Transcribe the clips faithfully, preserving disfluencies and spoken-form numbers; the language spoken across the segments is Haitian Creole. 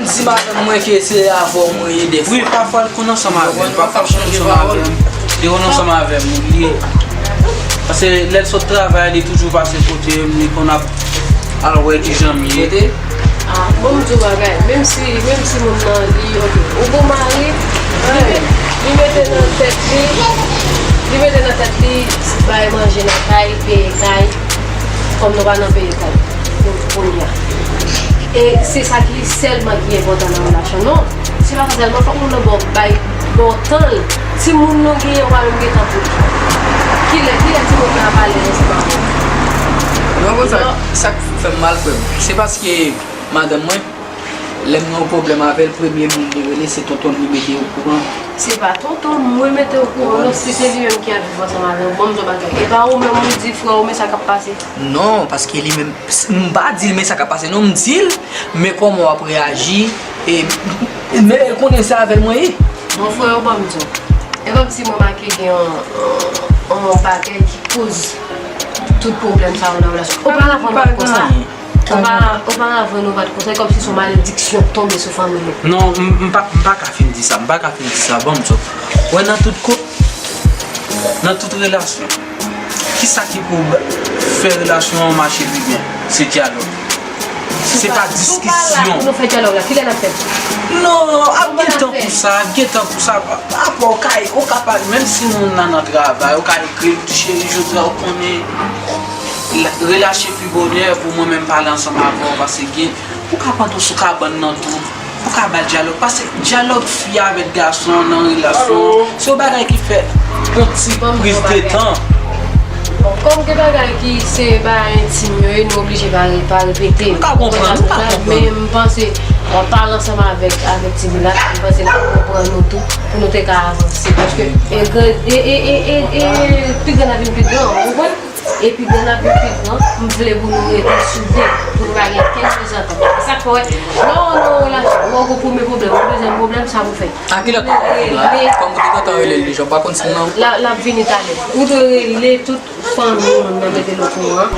Di madanm mwen ke se avè w mwen ye dèfwa. Wi, pafwa l konn ansanm avè m, pafwa l konn ansanm avè m. Li konn ansanm avè m, wi. Paske lè l sot travay, li toujou pase kote m, li konn ap al wè kijan m ye. Ah, bon, m di w bagay, menm si, menm si moun nan li, ok, ou gon mari, li met-, li mete nan tèt li, li mete nan tèt li, bay manje nan kay, peye kay, kòm nou pa nan peye kay, pou, pou kounye a. E se sa ki sèlman ki enpòtan nan relasyon nou. Se pa sa sèlman, fòk moun nan ba w, bay, ba w tan l. Timoun nou genyen, ou pa menm gen tan pou li. Kilè, kilè timoun nan ap alèz ansanm avè w? Non, konsa, sa k fè m mal, frè m. Se paske madanm mwen, lè m gen yon pwoblèm avè l, premye moun li rele, se tonton l, li mete okouran. Se pa tonton mwen mete okouran, non, si se li menm ki ap viv ansanm avè w, ban m di w bagay. E pa ou menm ou di frè w, men sa k ap pase. Non, paske li menm, m pa di l, men sa k ap pase, non, m di l, men kòman w ap reyaji, e, men l konnen se avè l mwen ye. Bon, frè yo, ban m di w. E kòmsi mwen make gen yon, yon bagay ki koz tout pwoblèm sa yo nan relasyon. Oparavan, nou pa t konsa. Opa-, oparavan, nou pa t konsa. E kòmsi se yon malediksyon k tonbe sou fanmi nou. Non, m, m pa, m pa ka fin di sa. M pa ka fin di sa. Ban m di w. Wè, nan tout koup, nan tout relasyon, kisa ki pou fè relasyon an mache pi byen? Se dyalòg. Se pa diskisyon. Si w pa la pou nou fè dyalòg la, kilè n ap fè l? Non, ap gen tan pou sa, ap gen tan pou sa. Apre, ou ka, ou ka pale, menm si moun nan nan travay, ou ka ekri l, di, cheri, jodi a, ou konnen, la, relache pi bonè pou mwen menm pale ansanm avè w, paske gen, ou ka pran tou sou kabann nan tou. Ou ka ba l dyalòg, paske dyalòg fi avèk gason nan relasyon, se yon bagay ki fè yon ti priz de tan. Bon, kòm gen bagay ki se bagay entim yo ye, nou oblije pa, pa repete. M ka konprann, m ka konprann. Men m panse, an pale ansanm avèk, avèk Ti Milat, m panse l ap konprann nou tou, pou nou te ka avanse. Paske, e, e, e, e, e, e, pi grann ap vin pi gran, ou konprann? Epi, grann ap vin pi gran, m vle pou nou rete soude, pou nou pa gen kenn mezantant. E sa k fè w wè, lè w nan yon relasyon, ou wè w gon premye pwoblèm, yon dezyèm pwoblèm, sa pou fè. A kilè w t ap rele la? Kòm ou te gentan rele l deja, ou pa konn si l nan. L a, l ap vini talè. Ou dwe rele tout fanmi moun nan, mete l okouran.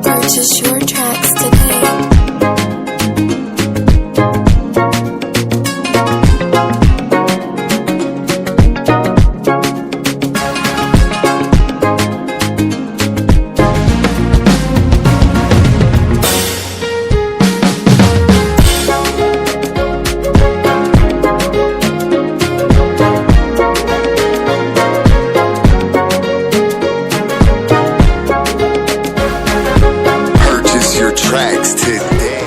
Purchase your tracks today. Purchase your tracks today.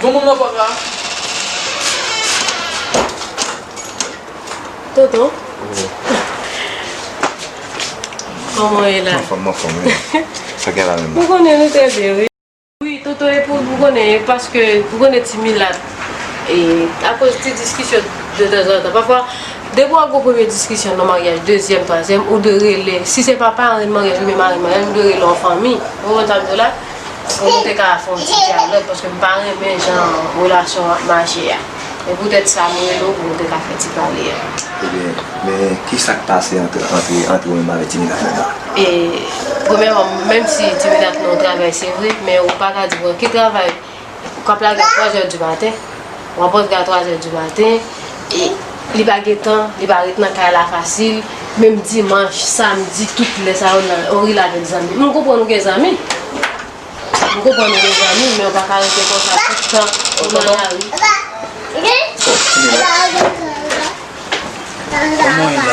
Gon moun nan pòt la. Tonton. Kòman w ye la? Anfòm, anfòm, wi. Sa gen la menm? Ou konnen nou trè byen, wi. Wi, Toto, e pou, pou konnen, paske, pou konnen Ti Milat, e, akoz ti diskisyon de tanzantan, pafwa, depi w ap gon premye diskisyon nan maryaj, dezyèm, twazyèm, ou dwe rele, si se pa parenn maryaj oubyen marenn maryaj, ou dwe rele yon fanmi. Ou konprann sa m di w la? Pou nou te ka fè yon ti dyalòg, paske m pa renmen jan relasyon an ap mache a. E poutèt sa, mwen rele w pou nou te ka fè ti pale a. Ebyen, men kisa k pase ant, ant, ant ou menm avèk Ti Milat la? E, premyèman, menm si Ti Milat nan yon travay, se vre, men ou pa ka di, bon, ki travay? Ou k ap lage a twa zè di maten, w ap rantre a twa zè di maten, e li pa gen tan, li pa ret nan kay la fasil, menm dimanch, samdi, tout lè sa yo nan, ou rele avèk zanmi. M konprann ou gen zanmi. M konprann ou gen zanmi, men ou pa ka rete konsa tout tan ou nan lari. Kòman w ye la?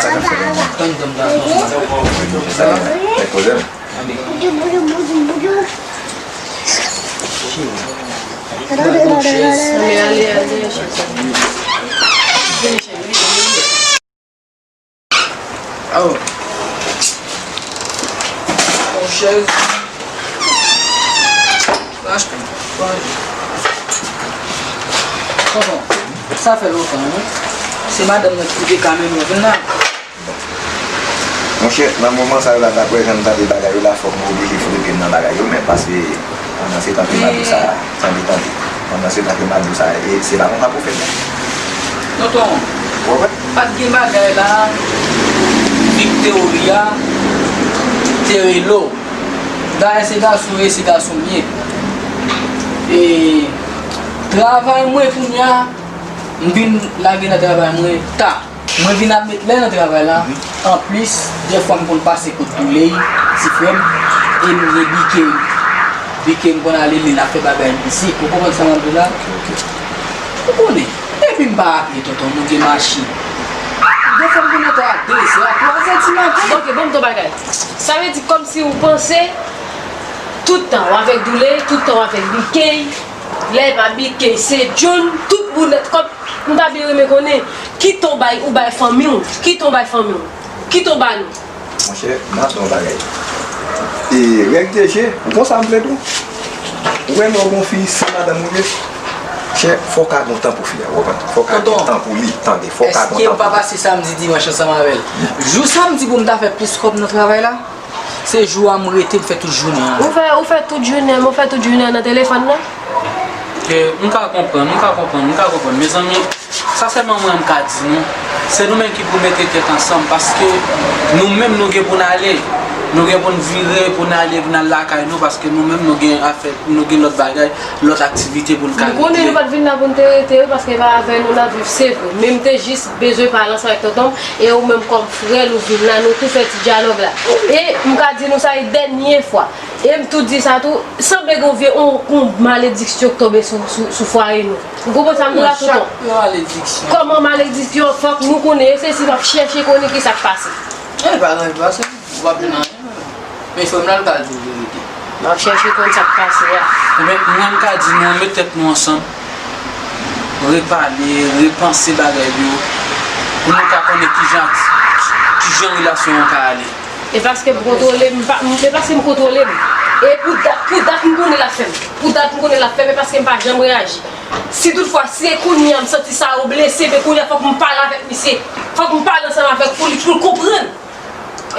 Tann tann tann. Sa gen pwoblèm? Anben, ale, ale, ale. Awo. Yon chèz. Achte. Tonton, sa fè lontan, wi. Se madanm nan ki koute ka mennen w vin la. Monchè, nan moman sa yo la, daprè jan m tande bagay yo la, fòk mwen oblije fwote pye m nan bagay yo, men paske pandan se tan ke m ap di w sa, tande, tande. Pandan se tan ke m ap di w sa, e se pa konsa pou fèt la. Tonton, w konprann? Pa t gen bagay la, Victoria te rele w. Dayè se gason w ye, se gason m ye. E travay mwen kounye a, m vin lage nan travay mwen ta. Mwen vin ap met lè nan travay la. Anplis, dèfwa m konn pase kot Douley, ti frè m, e m gen Bike. Bike m konn ale li, l ap fè bagay mizik. Ou konprann sa m ap di w la? Ou konnen. Epi m pa aple, tonton, nou gen machin. Dèfwa m konn antre a de zè, a twa zè di maten. Ok, ban m di w bagay. Sa vle di kòmsi ou panse tout tan w avèk Douley, tout tan w avèk Bike, lè e pa Bike, se John, tout moun nèt kòm M ta byen renmen konnen, ki tan w bay, ou bay fanmi w, ki tan w bay fanmi w, ki tan w ba nou. Monchè, m ap di w yon bagay. E règ de je, ou konn sa m vle di w? Ou wè lè w gon fi, se madanm ou ye. Chè, fò w ka gon tan pou fi a, ou konprann? Fò w ka gon tan pou li, tande, fò w ka gon tan pou li. Tonton, èske m pa pase samdi, dimanch ansanm avè l? Jou samdi pou m ta fè plis kòb nan travay la? Se jou a m rete, m fè tout jounen an. Ou fè, ou fè tout jounen, ou fè tout jounen an nan telefòn nan? E, m ka konprann, m ka konprann, m ka konprann. Mezanmi, sa sèlman mwen m ka di nou, se nou menm ki pou mete tèt ansanm, paske nou menm nou gen pou n ale, nou gen pou n vire, pou n ale, pou n al lakay nou, paske nou menm nou gen afè, nou gen lòt bagay, lòt aktivite pou n ka regle. Nou konnen nou pa t vin la pou n te rete, wi, paske e pa avè nou n ap viv, se vre. Men m te jis bezwen pale ansanm avèk tonton m, e ou menm kòm frè l ou vin la, nou tou fè ti dyalòg la. E m ka di nou sa e dènye fwa. E m tou di sa tou, sanble gon vye, on, on malediksyon k tonbe sou, sou, sou fwaye nou. Ou konprann sa m di w la, tonton? Kòman malediksyon? Fòk nou konnen, e se si n ap chèche konnen ki sa k pase. E pa nan pase, ou p ap jwenn anyen. Men frè m nan l ka di w verite. N ap chèche konn sa k pase a. Ebyen, mwen m ka di nou, met tèt nou ansanm, repale, repanse bagay yo, pou nou ka konnen kijan, kijan relasyon an ka ale. E paske m kontwole m, pa, m, e paske m kontwole m. E pou dat, pou dat m konnen l ap fè m. Pou dat m konnen l ap fè m, e paske m pa janm reyaji. Si toutfwa, si e kounye a m santi sa yo blese, men kounye a fòk m pale avèk misye. Fòk m pale ansanm avèk pou li, pou l konprann.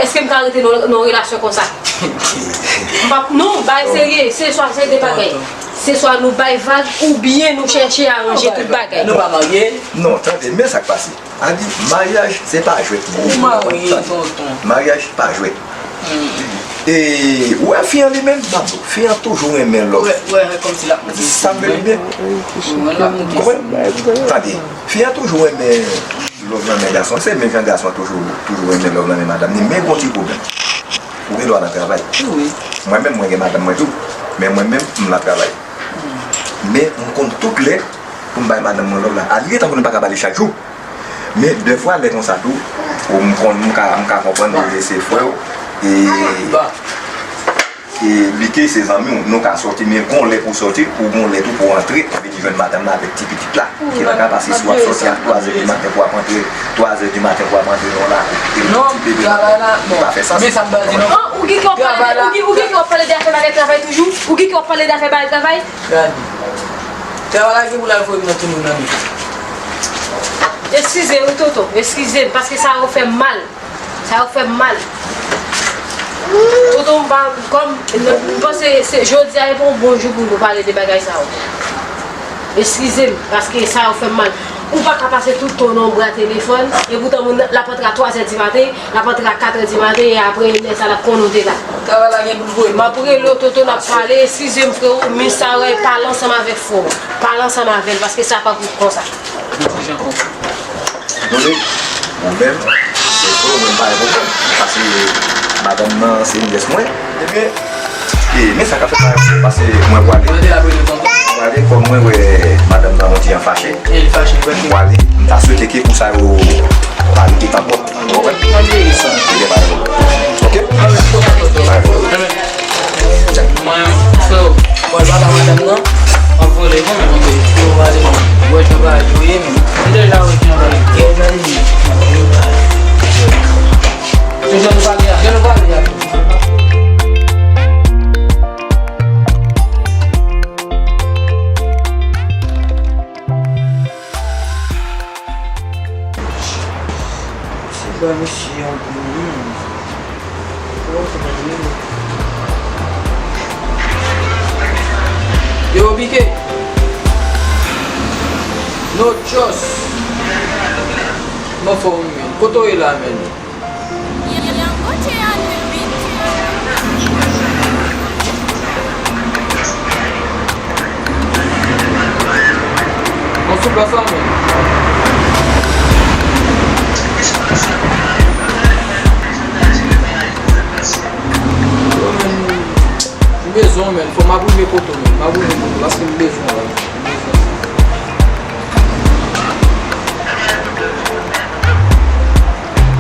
Èske m ka rete nan, nan yon relasyon konsa? M p ap, non, bagay serye, se swa se de bagay. Se swa nou bay vag, oubyen nou chèche aranje tout bagay. Nou pa marye? Non, tande, men sa k pase. A di, maryaj, se pa jwèt. Ou marye, tonton. Maryaj pa jwèt. E, ou wè fi an li menm, m ap di w, fi an toujou renmen love. Wè, wè, kòmsi l ap moute. Sa m vle di byen. Ou konprann? Tande, fi an toujou renmen love nan men gason. Se menm jan gason an toujou, toujou renmen love nan men madanm ni. Men gon ti pwoblèm. Ou gen dwa nan travay. Wi. Mwen menm, mwen gen madanm mwen tou. Men mwen menm, m nan travay. Men m konn tout lè pou m bay madanm mwen love la. A li gentan konnen m pa ka ba li chak jou. Men dèfwa lè konsa tou, ou m konn, m ka, m ka konprann li se frè w. E, e Bike se zanmi w, nou ka sòti, men gon lè pou sòti, ou gon lè tou pou antre, vin jwenn madanm nan avèk ti pitit la. Ki pa ka pase si w ap sòti a twa zè di maten pou w ap antre, twa zè di maten pou w ap antre nan lakou. E ti bebe pa fè sans. Men sa m pral di nou. An, ou gen kè w ap pale, ou gen, ou gen kè w ap pale de afè bagay travay toujou? Ou gen kè w ap pale de afè bagay travay? Gade. Travay la gen pou l al voye m nan timoun nan men. Eskize wi tonton, eskize m, paske sa yo fè m mal. Sa yo fè m mal. Tonton m pa, kòm, m panse se, jodi a e pa yon bon jou pou nou pale de bagay sa yo. Eskize m, paske sa yo fè m mal. Ou pa ka pase tout tan w nan yon bra telefòn, epoutan moun nan, l ap antre a twa zè di maten, l ap antre a kat è di maten, e apre, lè sa, l ap konnen w te la. Travay la gen pou l voye. M ap rele w, tonton, n ap pale. Eskize m, frewo, men sa yo, pale ansanm avèk frè w. Pale ansanm avè l, paske sa pa pou konsa. Yon ti jan konprann. Dole, ou menm, se frè w, mwen m pa gen pwoblèm. Paske madanm nan, se niyès mwen. Ebyen, e, men sa k ap fèt la, paske mwen pwale. Mwen te ap rele tonton. Mwen pwale, kòm mwen wè madanm nan yon ti jan fache. E li fache, li fache. Mwen pwale, m ta swete ke kou sa yo pa repete ankò. Ou konprann? Mwen veye sa. Ebyen, pa gen pwoblèm. Oke? Pa gen pwoblèm. Mwen, frè, bon, l pa ba madanm nan, m ap vole, bon, men, bon, men, yo pale, men, wè jan bagay yo ye, men. M deja wè jan bagay yo ye. Se jan nou pale a, jan nou pale a. Wè mesye yon grenn. Yo, B K. No trust. Mwen fò w men. Kote w ye la, men? Mwen sou plas la, men. Yo, men, m bezwen w, men. Fò m ap rive kote w, men. M ap rive kote w, paske m bezwen w la.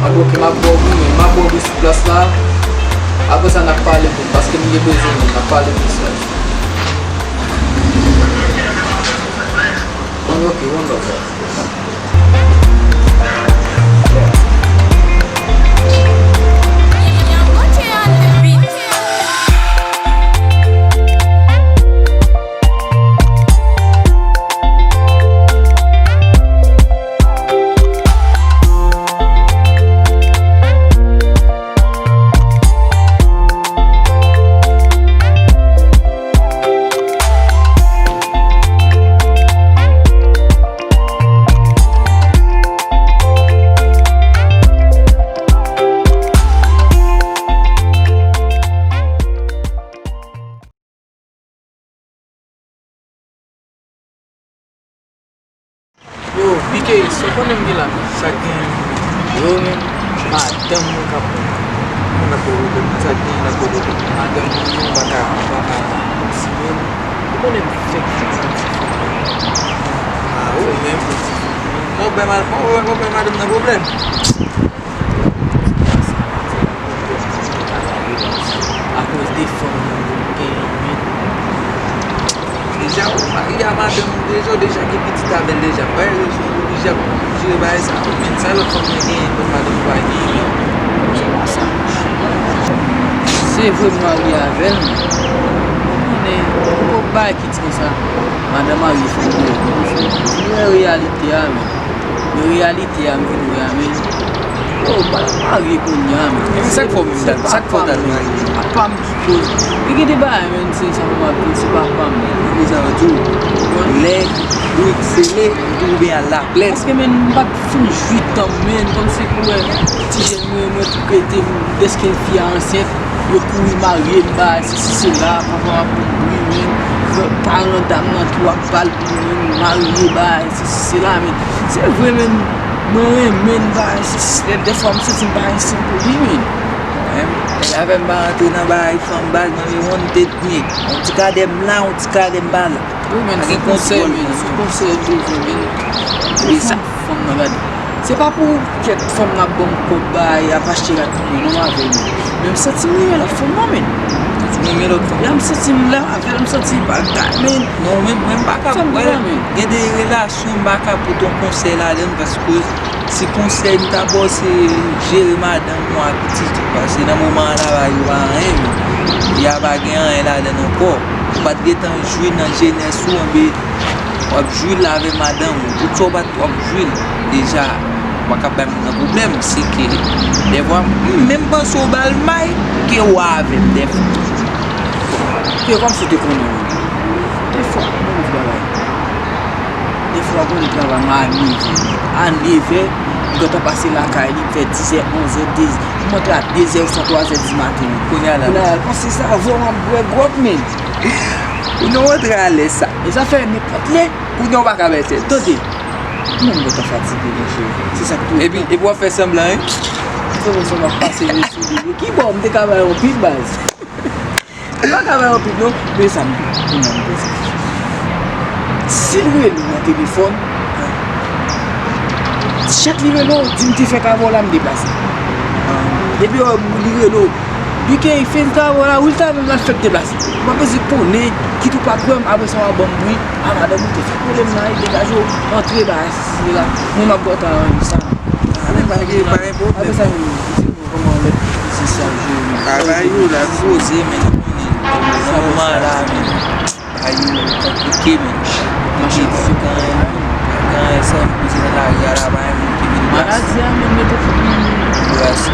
An, oke, m ap ba w, m ap ba w de sou plas la. Apre sa, n ap pale tou, paske m gen bezwen w, n ap pale de sa. An, oke, one love. Yo, B K, sa w konnen m gen la, men? Sa k gen? Yo, men, madanm mwen k ap, mwen k ap pwovoke m, sa k gen, l ap pwovoke m. Madanm mwen, m pa ka, m pa ka, m pa ka kontinye, men. Ou konnen m fèk fin santi fanm nan. A, ou menm. Mwen bay ma-, mwen, mwen bay madanm nan pwoblèm. Akoz de fanm nan pou m genyen, men. Deja, ou marye a madanm ou deja, ou deja gen pitit avè l deja. Bay rezon, ou oblije ap jere bagay sa. Men sa lòt fanm nan genyen, lòt madanm ou pa genyen, men. Se pa sa. Se vre m marye avè l, men ou konnen, ou poko bay kit konsa. Madanm marye fè l dèyè. Ou wè reyalite a, men. Men reyalite a, m vin wè a, men. Yo, m pa t ap marye kounye a, men. Epi sa k fè w menm dat? Sa k fè w t al marye? Apa m ki koz. Li gen de bagay, men, se sa m ap di, se pa pa m, men. Epi sa yo di w, lè brik sele, ou byen al laplèn. Paske, men, m pa t fin jwi tan m, men, kòmsi pou wè ti jèn mwen, mwen tou rete, dèske fi a ansent, yo kouri marye m, bagay, sesi, sela, papa m ap pran bri, men, paran dam nan tou ap ba l bri, men, marye, bagay, sesi, sela, men. Se vre, men, mwen renmen bagay, sesi, sela, dèfwa m santi m pa gen sans pou li, men. Mwen, nèg avè m pa rantre nan bagay fanm baz, mwen, me wanted nèg. On ti kadè m la, on ti kadè m pa la. Wi, men, se konsèy, men, se konsèy toujou, men. Wi, sa. Fanm nan, gade. Se pa pou kèk fanm nan ap ban m kòb bay, ap achte rad pou mwen, non, m avè l, men. Men m santi m renmen lòt fanm nan, men. Ou renmen lòt fanm? Ya, m santi m la avè l, m santi bagay, men. Non, men, men m pa ka, wè, gen de relasyon m pa ka pote yon konsèy ladan l, paske si konsèy m ta ba w, se jere madanm ou ak pitit ou, paske nan moman an la, ba yo pa anyen, men. Ya pa gen anyen ladan l ankò. Ou pa t gentan jwi nan jenès ou, oubyen w ap jwi l avè madanm ou. Tout sa w pa t, w ap jwi l. Deja, w pa ka bay moun nan pwoblèm. Se ke, dèfwa, m menm panse w ba l may ke w avè m, dèfwa. Ke kòmsi w te konnen w. Dèfwa, mwen di bagay. Dèfwa, w konnen travay mwen a nevè. A nevè, m gentan pase lakay li, m fè dizè, onzè, de, m antre a dezè oswa twazè di maten. Kounye a la. Kounye a la, panse sa, avè w ap bwè gwòt, men. Ou nan rantre a lè sa. E sa fè nenpòt lè. Kounye a w pa ka bay tèt. Tande. Mwen m gentan fatige, monchè. Se sa k tou. Epi, epi w ap fè sanblan, wi. Fè mwen sanblan pase men sou li. Ki bò m te ka bay yon pik baz? M pa ka bay yon pik, non. Men sa m di, kounye a m poze. Si l rele w nan telefòn, chak li rele w, di m te fèk avè w la, m deplase. Depi w, li rele w, B K, fin travay la, wi, l ta menm nan fèk deplase. Ou pa bezwen konnen, kit ou pa t wè m, apre sa w a ban m bri, a madanm ou te fè pwoblèm nan, e degaje w, antre ba sisi la. Mwen m ap bò tan an, sa. A, men pa gen, pa gen pwoblèm. Apre sa, menm, se nou kòman lòt biznis sa jere menm. Travay ou la, poze, men nou konnen, nan moman la, men. Ay, yo konplike, men. Mache di. Gen, gen, gen, sa, m poze nan lari a la, pa gen moun ki vin pase. Maladi a, men, mete fout nan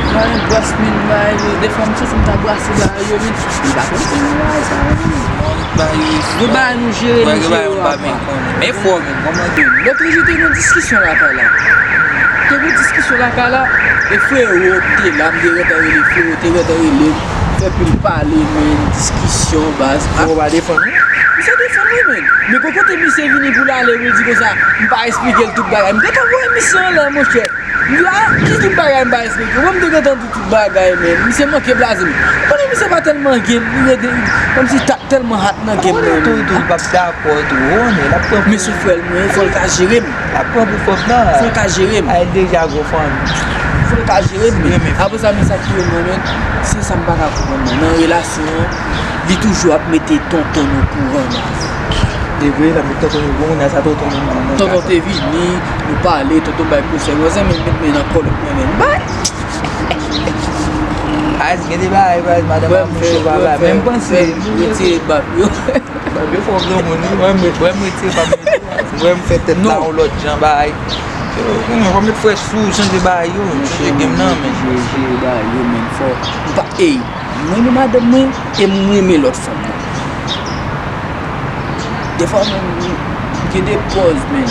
Mwen, bwès, men, bay, defwa, m santi m ta brase bagay yo, men, m pa konn konnen bagay sa yo, men. Gen bagay nou jere, nou jere yo apa. Men fò, men, kòman di? Lòt jou, te gen yon diskisyon lakay la. Te gen yon diskisyon lakay la, e frewo te la, m te gentan rele frewo, te gentan rele m, fè pil pale, men, diskisyon, baz. Frewo pa defann ou? Misye defann mwen, men. Men gon kote misye vini pou l ale, pou l di konsa, m pa esplike l tout bagay. M gentan voye misye anlè, monchè. La, ki tout bagay m pa esplike? Mwen, m te gentan di tout bagay, men misye manke blaze m. Ou konnen misye pa tèlman game, li rete kòmsi t ap tèlman hot nan game nan, men. Tou, tou, li p ap dakò, tou, ou konnen, l ap pran. Men se frè l, mwen, fò l ka jere m. L ap pran pou fòt la. Fò l ka jere m. A, l deja gon fanmi. Fò l ka jere m, men. Apre sa, men sa ki yo, mwen, men, se sa m pa ka konprann, nan, nan relasyon an, li toujou ap mete tonton nou kouran, baz. E vre, l ap met tonton nou kouran, sa tonton nou nan, nan. Tonton te vini, nou pale, tonton bay konsèy, wè, zanmi, met men nan kòlèt mwen, men bay. Baz, gen de bagay, baz, madanm ap mouche pa la, menm panse. Retire bab yo. Bab yo fò granmoun, wi. Wè, m retire bab yo. Wè, m fè tèt la yon lòt jan, bay. Yo, yo, yo, fò met frè sou, chanje bagay yo, chanje game nan, men. Jere, jere bagay yo, men, fò. M pa, ey, mwen renmen madanm mwen, e m renmen lòt fanm nan. Defwa, mwen, m gen de pòz, men.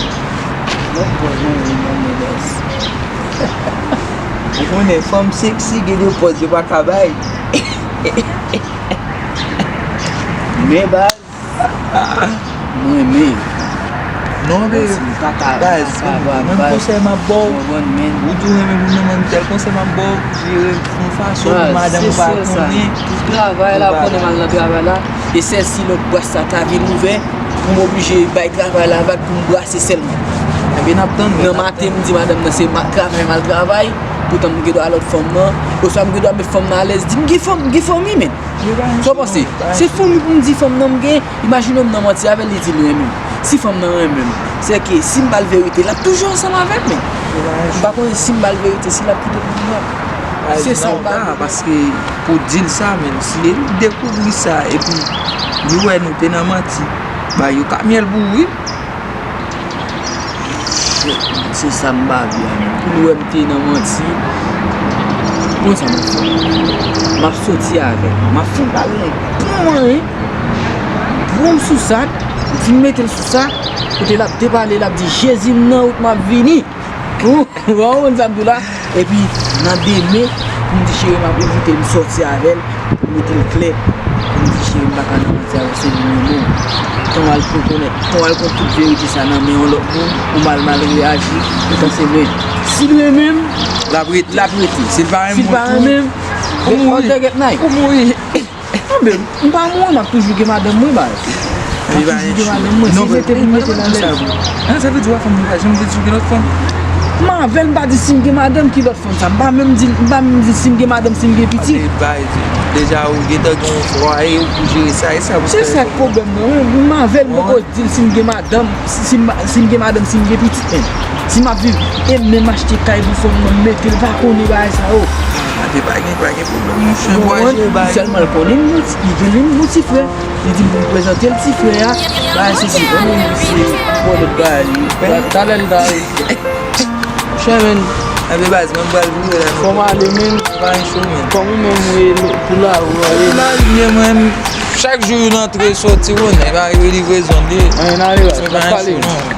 Lòt pòz, mwen, mwen, mwen, mwen, baz. Ou konnen, fanm seksi, gen de pòz, yo pa ka bay. Men, baz, mwen, men. Non, men, baz, menm konsèy m ap ba w. Ou di w renmen moun nan, men tèl konsèy m ap ba w, jere yon fason pou madanm ou pa konnen. Travay la, konnen m al nan travay la. E sèl si lòt bwès sa ta vin ouvè, pou m oblije bay travay la vag pou m brase sèlman. Ebyen, n ap tann, wi, n ap tann. Nan maten, m di madanm nan se ma-, travay m al travay, poutan m gen dwa lòt fanm nan, oswa m gen dwa met fanm nan alèz, di m gen fanm, m gen fanmi, men. Sa w panse? Se fanmi pou m di fanm nan m gen, imajine m nan manti avè l, li di l renmen m. Si fanm nan renmen m, sèke si m ba l verite, l ap toujou ansanm avè m, men. M pa konnen si m ba l verite, si l ap kite pou m nan. Se sa m pa. Paske pou di l sa, men, si li dekouvri sa, epi li wè nou te nan manti, ba yo kamyèl pou ou, wi. Se sa m pa vle a, men. Pou l wè m te nan manti, konn sa m ap fè. M ap soti avè l. M ap fè l pale yon bon anyen. Pran m sou sa, m fin mete l sou sa, kote l ap depale, l ap di, "Jezi, m nan wout, m ap vini." Ou, ou konprann sa m di w la? Epi, nan demen, pou m di cheri m ap envite l, m sòti avè l, pou m mete l klè, pou m di cheri m pa ka nan manti avè w, se li m renmen w. Tan w al rekonèt, tan w al konn tout verite sa nan men yon lòt moun, ou mal, mal reyaji, ou panse mwen. Si l renmen m, l ap rete. L ap rete. Si l pa renmen m, ou mouri. Ou mouri. Anben, m pa mouri, m ap toujou gen madanm mwen, baz. M ap toujou gen madanm mwen. Si se te pou m rete nan lèz. An, sa vle di w ak fanm nan pa janm vle di w gen lòt fanm? M avè l, m pa di si m gen madanm ki lòt fanm sa. M pa menm di, m pa menm di si m gen madanm, si m gen pitit. Deja ou gentan gen yon fwaye, ou pou jere sa, e sa pou fè. Se sa k pwoblèm nan, wi. M avè l, m poko di l si m gen madanm, si, si m, si m gen madanm, si m gen pitit, men. Si m ap viv, e menm achte kay pou fanm nan, m mete l pa konnen bagay sa yo. Ate pa gen, pa gen pwoblèm, monchè, bwa jere bagay. Sèlman l konnen m, li gen li, yon ti frè. Li di m pou m prezante l ti frè a. Bagay sesi, ban nou se yon lòt bagay li. Talè l ta. Monchè, men. Anben, baz, mwen m pral vire la. Fò m ale, men. Pa gen cho, men. Kòm ou menm, ou ye pou la, ou ye. Mwen, chak jou yon antre soti, ou konnen, pa gen livrezon li. Anyen ale, baz, n ap pale.